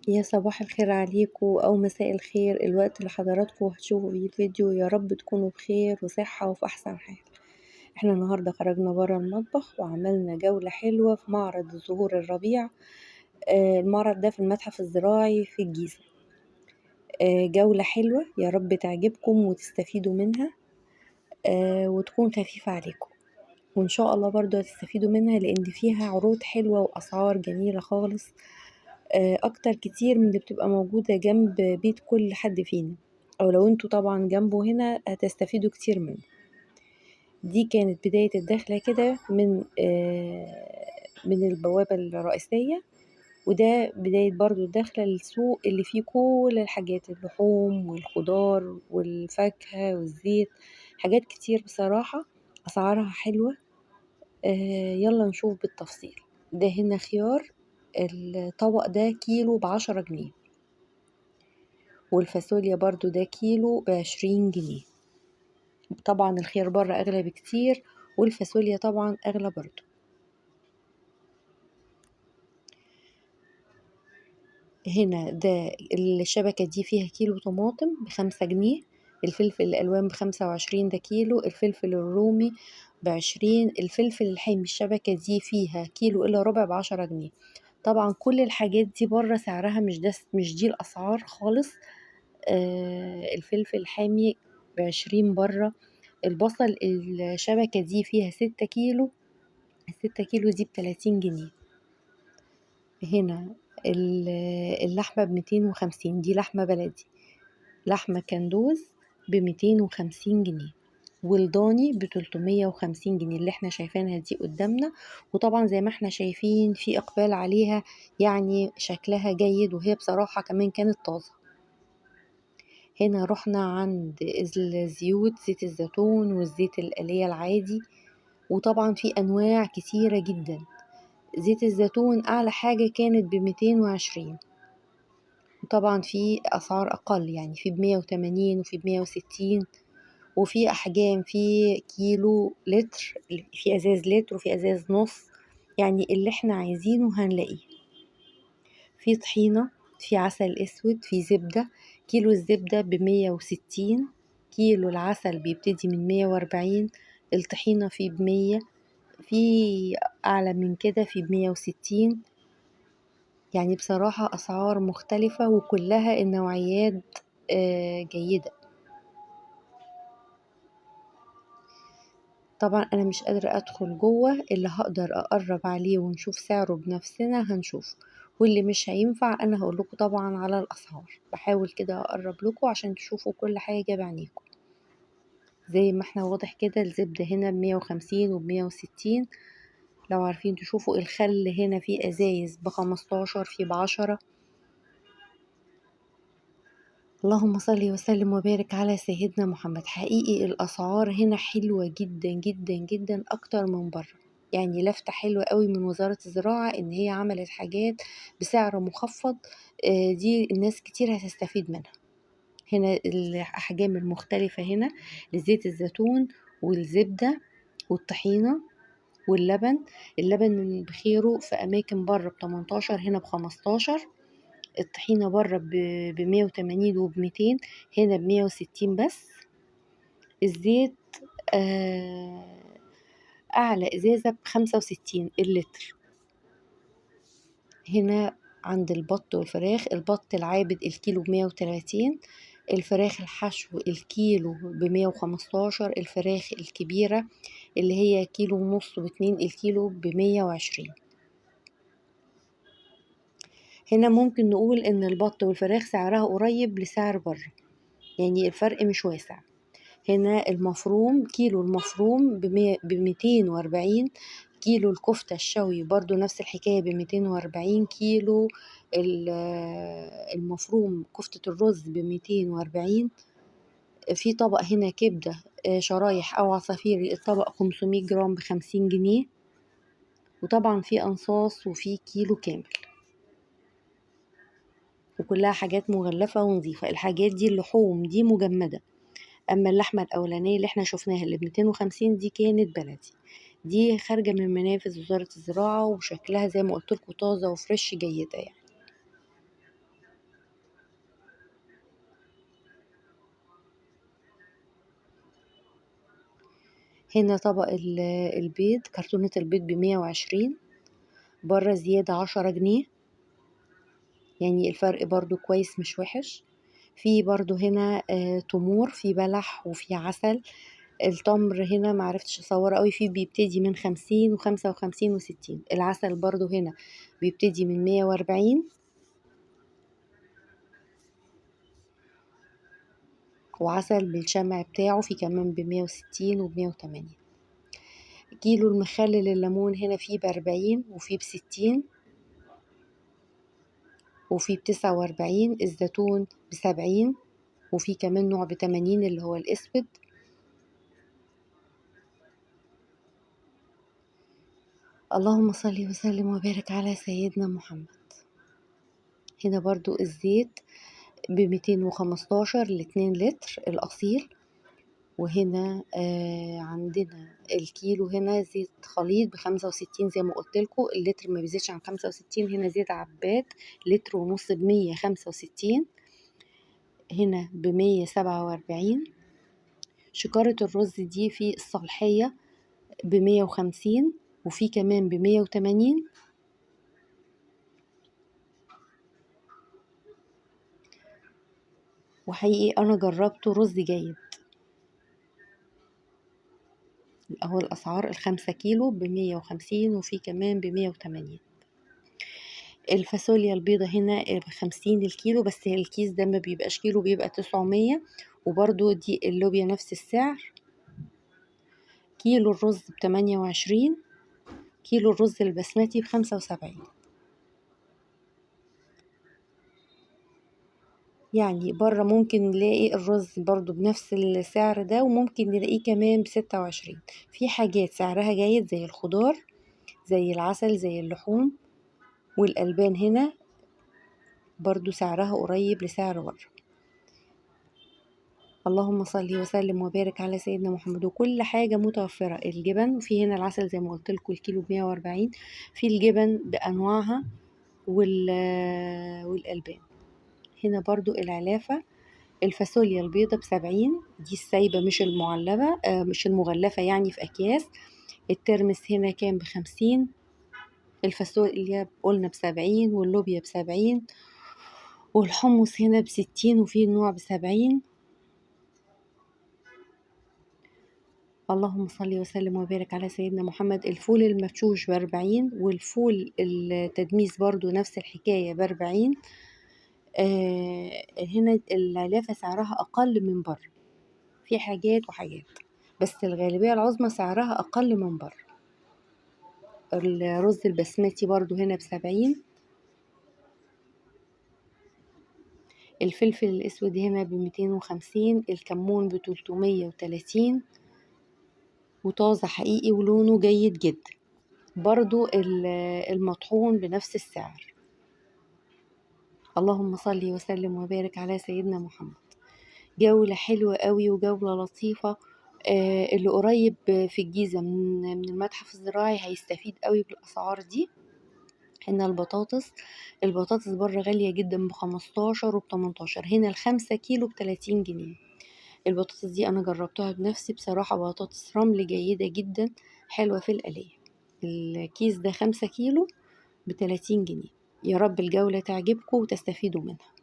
يا صباح الخير عليكم أو مساء الخير، الوقت اللي حضراتكم هتشوفوا فيه الفيديو. يا رب تكونوا بخير وصحة وفي أحسن حال. احنا النهاردة خرجنا برا المطبخ وعملنا جولة حلوة في معرض زهور الربيع. المعرض ده في المتحف الزراعي في الجيزة. جولة حلوة، يا رب تعجبكم وتستفيدوا منها، وتكون خفيفة عليكم، وإن شاء الله برضو هتستفيدوا منها لأن فيها عروض حلوة وأسعار جميلة خالص، أكتر كتير من اللي بتبقى موجودة جنب بيت كل حد فينا، أو لو انتوا طبعا جنبه هنا هتستفيدوا كتير منه. دي كانت بداية الدخلة كده من البوابة الرئيسية، وده بداية برضو الدخلة للسوق اللي فيه كل الحاجات، اللحوم والخضار والفاكهة والزيت، حاجات كتير بصراحة أسعارها حلوة. يلا نشوف بالتفصيل. ده هنا خيار، الطبق ده كيلو ب10 جنيه، والفاصوليا برضو ده كيلو ب20 جنيه. طبعا الخيار بره أغلى بكتير، والفاصوليا طبعا أغلى برضو. هنا ده الشبكة دي فيها كيلو طماطم ب5 جنيه، الفلفل الألوان ب25 ده كيلو، الفلفل الرومي ب20، الفلفل الحامي الشبكة دي فيها كيلو إلا ربع ب10 جنيه. طبعا كل الحاجات دي بره سعرها مش دي الأسعار خالص. الفلفل الحامي ب20 بره. البصل الشبكة دي فيها 6 كيلو، ال6 كيلو دي ب30 جنيه. هنا اللحمة ب250، دي لحمة بلدي، لحمة كندوز ب250 جنيه، والضاني ب350 جنيه اللي احنا شايفينها دي قدامنا. وطبعا زي ما احنا شايفين في اقبال عليها، يعني شكلها جيد، وهي بصراحة كمان كانت طازة. هنا رحنا عند الزيوت، زيت الزيتون والزيت الآلية العادي، وطبعا في انواع كتيرة جدا. زيت الزيتون اعلى حاجة كانت ب220، وطبعا في اسعار اقل، يعني في ب180 وفي ب160، وفي احجام، في كيلو لتر، في ازاز لتر وفي ازاز نص، يعني اللي احنا عايزينه هنلاقيه. في طحينة، في عسل اسود، في زبدة. كيلو الزبدة ب160، كيلو العسل بيبتدي من 140، الطحينة في ب100، في اعلى من كده في ب160. يعني بصراحة اسعار مختلفة وكلها النوعيات، جيدة. طبعا انا مش قادرة ادخل جوه، اللي هقدر اقرب عليه ونشوف سعره بنفسنا هنشوف، واللي مش هينفع انا هقول لكم طبعا على الاسعار. بحاول كده اقرب لكم عشان تشوفوا كل حاجة بعينيكم. زي ما احنا واضح كده الزبدة هنا ب150 و160، لو عارفين تشوفوا. الخل هنا في ازايز ب15، في ب10. اللهم صل وسلم وبارك على سيدنا محمد. حقيقي الأسعار هنا حلوة جدا جدا جدا أكتر من بره، يعني لفتة حلوة قوي من وزارة الزراعة إن هي عملت حاجات بسعر مخفض، دي الناس كتير هتستفيد منها. هنا الأحجام المختلفة هنا لزيت الزيتون والزبدة والطحينة واللبن. اللبن بخيره في أماكن بره ب18، هنا ب15. الطحينة بره ب180 وب200، هنا ب160 بس. الزيت، أعلى إزازة ب65 اللتر. هنا عند البط والفراخ، البط العابد الكيلو ب130، الفراخ الحشو الكيلو ب115، الفراخ الكبيرة اللي هي كيلو ونص واتنين الكيلو ب120. هنا ممكن نقول إن البط والفراخ سعرها قريب لسعر بره، يعني الفرق مش واسع. هنا المفروم، كيلو المفروم ب240، كيلو الكفتة الشوي برضو نفس الحكاية ب240، كيلو المفروم كفتة الرز ب240. في طبق هنا كبدة، شرايح أو عصافير، الطبق 500 جرام ب50 جنيه، وطبعا في أنصاص وفي كيلو كامل، وكلها حاجات مغلفة ونظيفة. الحاجات دي اللحوم دي مجمدة، أما اللحمة الأولانية اللي احنا شفناها اللي ب250 دي كانت بلدي، دي خارجة من منافذ وزارة الزراعة وشكلها زي ما قلت لكم طازة وفريش جيدة. هنا طبق البيض، كرتونة البيض ب120، بره زيادة 10 جنيه، يعني الفرق برضو كويس مش وحش. في برضو هنا تمور، في بلح وفي عسل. التمر هنا معرفتش اصوره قوي، في بيبتدي من 50 وخمسة وخمسين وستين. العسل برضو هنا بيبتدي من 140. وعسل بالشمع بتاعه في كمان ب160 و180. كيلو المخلل الليمون هنا فيه ب40 وفيه ب60 وفيه ب49. الزيتون ب70 وفيه كمان نوع ب80 اللي هو الأسود. اللهم صل وسلم وبارك على سيدنا محمد. هنا برضو الزيت ب215 لاتنين لتر الأصيل. وهنا عندنا الكيلو هنا زيت خليط ب65 زي ما قلت لكم، اللتر ما بيزيدش عن 65. هنا زيت عباد لتر ونص ب165، هنا ب147. شكارة الرز دي في الصالحية ب150 وفي كمان ب180. وحقيقي أنا جربته رز جيد. أهو الأسعار، ال5 كيلو ب150 وفي كمان ب180. الفاصوليا البيضة هنا ب50 الكيلو، بس الكيس ده ما بيبقاش كيلو، بيبقى 900. وبرضو دي اللوبيا نفس السعر. كيلو الرز ب28، كيلو الرز البسمتي ب75. يعني بره ممكن نلاقي الرز برضو بنفس السعر ده، وممكن نلاقيه كمان ب26. في حاجات سعرها جيد زي الخضار، زي العسل، زي اللحوم والألبان، هنا برضو سعرها قريب لسعر بره. اللهم صل وسلم وبارك على سيدنا محمد. وكل حاجة متوفرة. الجبن، وفي هنا العسل زي ما قلت لكم الكيلو ب140، في الجبن بأنواعها والألبان. هنا برضو العلافة، الفاصوليا البيضة ب70، دي السايبة مش المعلبة، مش المغلفة يعني في أكياس. الترمس هنا كان ب50، الفاصوليا قلنا ب70، واللوبيا ب70، والحمص هنا ب60، وفي نوع ب70. اللهم صل وسلم وبارك على سيدنا محمد. الفول المدشوش ب40، والفول التدميس برضو نفس الحكاية ب40. هنا العلافة سعرها أقل من بره، في حاجات وحاجات، بس الغالبية العظمى سعرها أقل من بره. الرز البسمتي برضو هنا ب70. الفلفل الأسود هنا ب250، الكمون ب330، وطازة حقيقي ولونه جيد جدا. برضو المطحون بنفس السعر. اللهم صل وسلم وبارك على سيدنا محمد. جولة حلوة قوي وجولة لطيفة. اللي قريب في الجيزة من المتحف الزراعي هيستفيد قوي بالأسعار دي. هنا البطاطس بره غالية جدا ب15 وب18، هنا ال5 كيلو ب30 جنيه. البطاطس دي أنا جربتها بنفسي بصراحة، بطاطس رمل جيدة جدا، حلوة في القلية. الكيس ده 5 كيلو ب30 جنيه. يا رب الجولة تعجبكم وتستفيدوا منها.